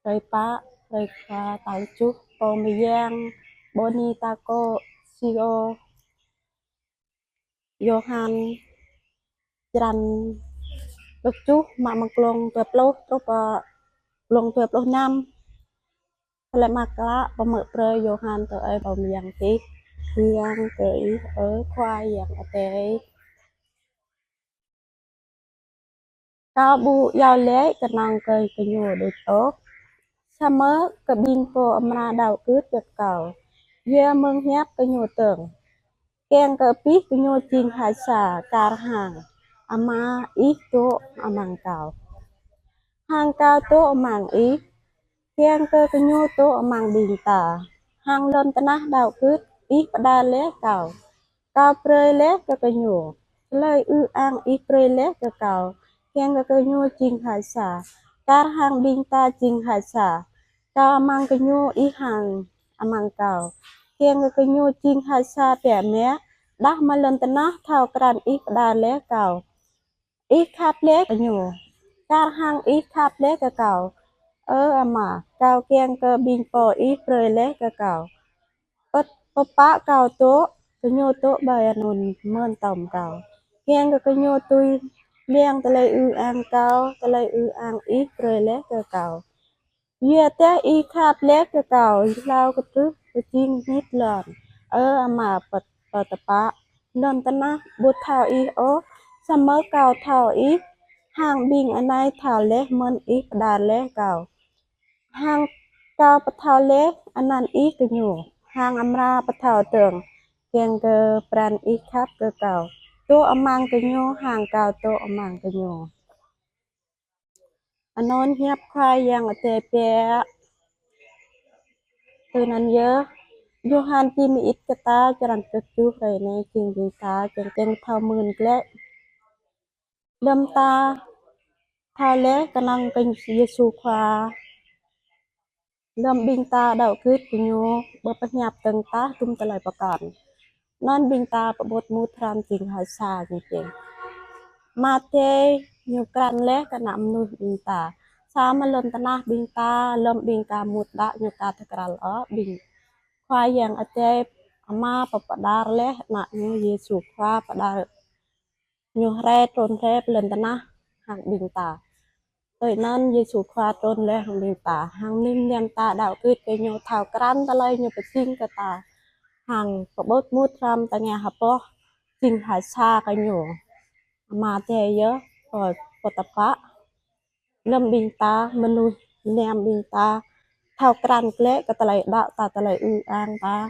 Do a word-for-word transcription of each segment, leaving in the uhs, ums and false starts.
Hrơi pă, hrơi khua tal tơjuh, pô mơyang, Bơni ta kơ Sio Yôhan, črăn tơjuh, mă mơ̆ng glông dua pluh truh pơ glông dua pluh năm. Tơlơi mơak klă pơmơ̆ brơi Yôhan tui ơi pô mơyang tih. Kiăng kơ Ih, ơ Khua Yang Adai. Kâo ƀu iâu laĭ kơnơ̆ng kơ gơñu đôč ôh, samơ̆ kơ ƀing pô amra đaŏ gưt kơ Kâo, yua mơ̆ng hiăp gơñu dơ̆ng. Kiăng kơ abih gơñu jing ha sa kar hăng Ama Ih dŏ amăng Kâo, hăng Kâo dŏ amăng Ih. Kiăng kơ gơñu dŏ amăng ƀing ta, hăng lŏn tơnah đaŏ gưt Ih pơđar laih Kâo. Kâo brơi laih kơ gơñu tơlơi ư ang Ih brơi laih kơ Kâo, kiăng kơ gơñu jing ha sa, kar hăng ƀing ta jing ha sa. Kâo amăng gơñu, Ih hăng amăng Kâo, kiăng kơ gơñu jing ha sa biă mă, đah mơ̆ lŏn tơnah thâo krăn Ih pơđar laih Kâo. Ih khăp laih kơ gơñu, kar hăng Ih khăp laih kơ Kâo. Ơ Ama, Kâo kiăng kơ ƀing pô Ih brơi laih kơ Kâo, pơ-, pơpă Kâo dŏ, gơñu dŏ ƀơi anŭn mơ̆n tŏm Kâo, kiăng kơ gơñu dưi lăng tơlơi ư ang Kâo, tơlơi ư ang Ih brơi laih kơ Kâo. Yua dah Ih khăp laih kơ Kâo, hlâo kơ truh pơjing mĭt lŏn. Ơ Ama, pơ-, pơtơpă, lŏn tơnah ƀu thâo Ih ôh, samơ̆ Kâo thâo Ih, hăng ƀing anai thâo laih mơ̆n Ih pơđar laih Kâo. Hăng Kâo pơthâo laih anăn Ih gơñu, hăng amra pơthâo dơ̆ng, kiăng kơ pran Ih khăp kơ Kâo dŏ amăng gơñu, hăng Kâo dŏ amăng gơñu. Anŭn hiăp Khua Yang Adai biă. Tui anŭn yơh, Yôhan či mơit kơ ta črăn tơjuh hrơi anai, kiăng ƀing ta kiăng kiăng thâo mơ̆n glaĭ. Lơ̆m ta thâo laih kơnơ̆ng kơ Yêsu Khua, lơ̆m ƀing ta đaŏ gưt kơ Ñu, ƀu pơhiăp dơ̆ng tah tum tơlơi pơkŏn. Anŭn ƀing ta pơƀut mŭt hrŏm jing ha sa jing jing. Ama Adai Ñu krăn laih kơ ană mơnuih ƀing ta. Samơ̆ lŏn tơnah ƀing ta, lơ̆m ƀing ta mŭt đaŏ Ñu ka tơkrăl ôh, ƀing Khua Yang Adai Ama pơpơđar laih Ană Ñu Yêsu Khua pơđar Ñu rai trŭn rai pơ lŏn tơnah hăng ƀing ta. Tui anŭn Yêsu Khua trŭn laih hăng ƀing ta, hăng mơnuih mơnam ta đaŏ gưt kơ Ñu thâo krăn tơlơi Ñu pơjing kơ ta, hăng pơƀut mŭt hrŏm tơngia hơpŏh jing ha sa kơ Ñu. Ama Adai yơh, pơ-, pơtơpă. Lơ̆m ƀing ta, mơnuih mơnam ƀing ta, thâo krăn glaĭ kơ tơlơi đaŏ ta, tơlơi ư ang ta,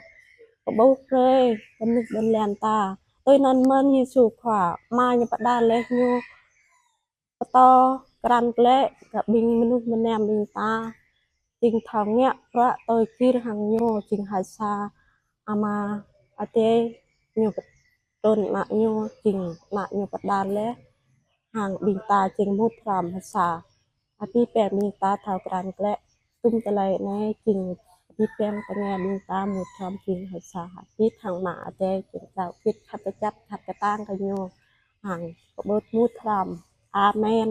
pơƀuh brơi kơ mơnuih ƀôn lan ta. Tui anŭn mơ̆n Yêsu Khua, Ama Ñu pơđar laih Ñu pơtô krăn glaĭ kơ ƀing mơnuih mơnam ƀing ta, jing thâo ngă bruă tui gir hăng Ñu, jing ha sa. Ama Adai Ñu trŭn Ană Ñu, jing Ană Ñu pơđar laih, hăng ƀing ta jing mŭt hrŏm ha sa. Abih bang ƀing ta thâo krăn glaĭ tum tơlơi anai, jing abih bang tơngia ƀing ta mŭt hrŏm jing ha sa. Abih hăng Ama Adai jing đaŏ gưt khăp kơčăp khăp kơtang kơ Ñu, hăng pơƀut mŭt hrŏm. Amen.